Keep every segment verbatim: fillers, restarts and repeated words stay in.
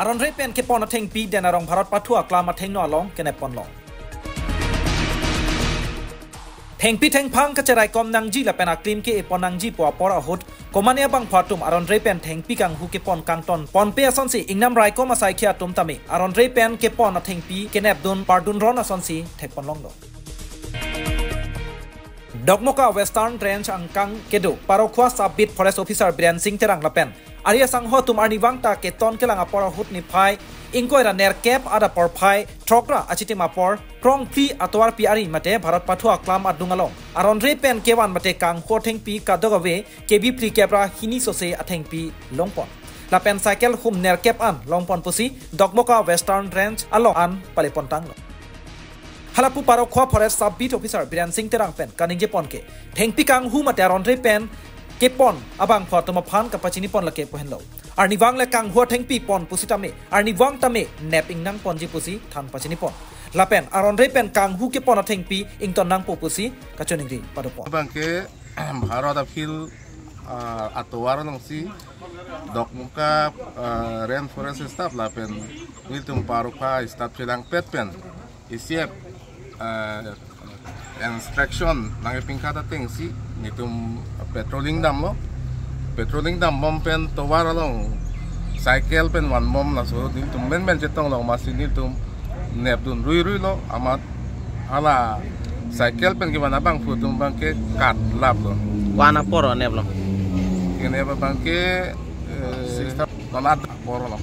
Aron re pen kepon athengpi Denarong Bharat Pathu Aklam athengno along kenep ponlong. Thengpi thengphang kacheraikom nangji lapen aklim ke-epon nangji pu apor ahut komane abangphu atum aron re pen thengpi kanghu kepon kangton ponpe asonsi ingnam raikom asaikhi atum tame aron re pen kepon athengpi kenepdun pardunron asonsi thekponlonglo. Dokmoka Western Range angkang kedo Parokhua Sub-Beat Forest Officer Biren Singh Terang lapen ari asangho atum arnivang ta keton kelang apor ahut niphai ingkoi ra nerkep adap porphai throk ra achitim apor krongphli atovarpi ari mate Bharat Pathu Aklam adung along aron re pen kevan mate kanghu athengpi kadokave K B phlikep ra hini sose athengpi longpon. Lapen cycle hum nerkep an longpon pusi Dokmoka Western Range along an palepontanglo. Halapu Parokhua Forest Sub-Beat Officer Biren Singh Terang pen kaningjepon ke thengpi kanghu mate aron re pen kepon abangphu atum aphan kapachinipon lake pu henlo. Arnivang le kanghu athengpi pon pusitame arnivang tame nep ingnangponji pusi than pachinipon. Lapen aron re pen kanghu kepon athengpi ington nangpo pusi kachoningri padopon. Abang ke Bharat Afield, ah, atovar alongsi Dokmoka, ah, Rainforest staff lapen nelitum Parokhua staff chelangpet pen isi ap, ah, inspection nangkepingkat atengsi nelitum patrolling damlo. Patrolling dambom pen tovar along cycle pen vanbom laso nelitum menmen chetong long masi nelitum nepdun ruiruilo amat hala cycle pen kevan abangphu atum abang ke katlaplo. Ko-an apor neplo? Kenep abang ke, eh, six thirty non adap apor lo.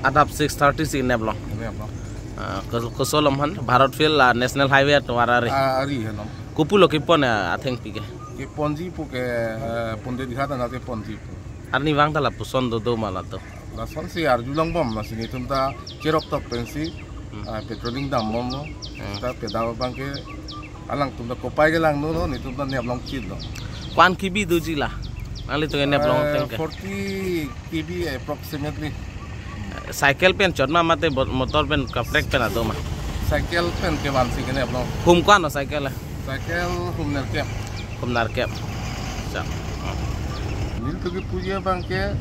Adap six thirty si neplo. Neplo. Ah, kos-, koson along han Bharat Afield la National Highway atovar ari. Ah, ari henlo. Kopulo kepon, eh, athengpi ke? Keponji pu ke, eh, Pondit Ghat anat keponji pu. Arnivang ta lapuson dodo ma latum? Lasonsi arjulongbom lasi nelitum ta cherok tok pensi, hmm, ah, patrolling dambomlo. Hmm. Ta pedap abang ke alangtum ta kopai kelangdunlo, nelitum ta neplong chitlo. Ko-an K B doji la? Nanglitum ke neplong, eh, ateng ke? Forty K B approximately. Cycle pen chot ma mate bot-, motor pen kaprek pen ado ma? Cycle pen kevansi keneplong. Hum ko-an lo cycle le? Cycle hum nerkep. Hum nerkep. Cha. Nelitum kepuji abang ke,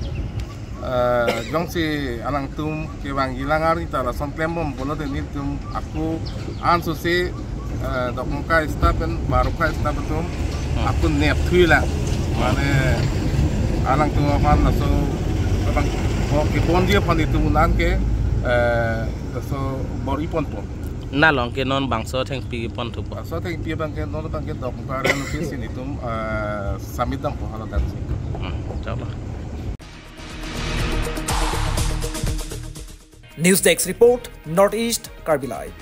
eh, jongsi alangtum kevangji lang ari ta lason klembom pulote nelitum ako ansose, eh, Dokmoka staff pen Parokhua staff atum, hmm, ako nepthuilang. Mane alangtum aphan laso abang, oh, keponji aphan itum unan ke, eh, laso bor-iponpo. Nanglong ke non bangso thengpi ponthupon? Laso thengpi abang ke non abang ke Dokmoka Range office si nelitum, eh, submit dampo hala dan si. Hmm, chalo. News Desk Report, North East Karbi Live.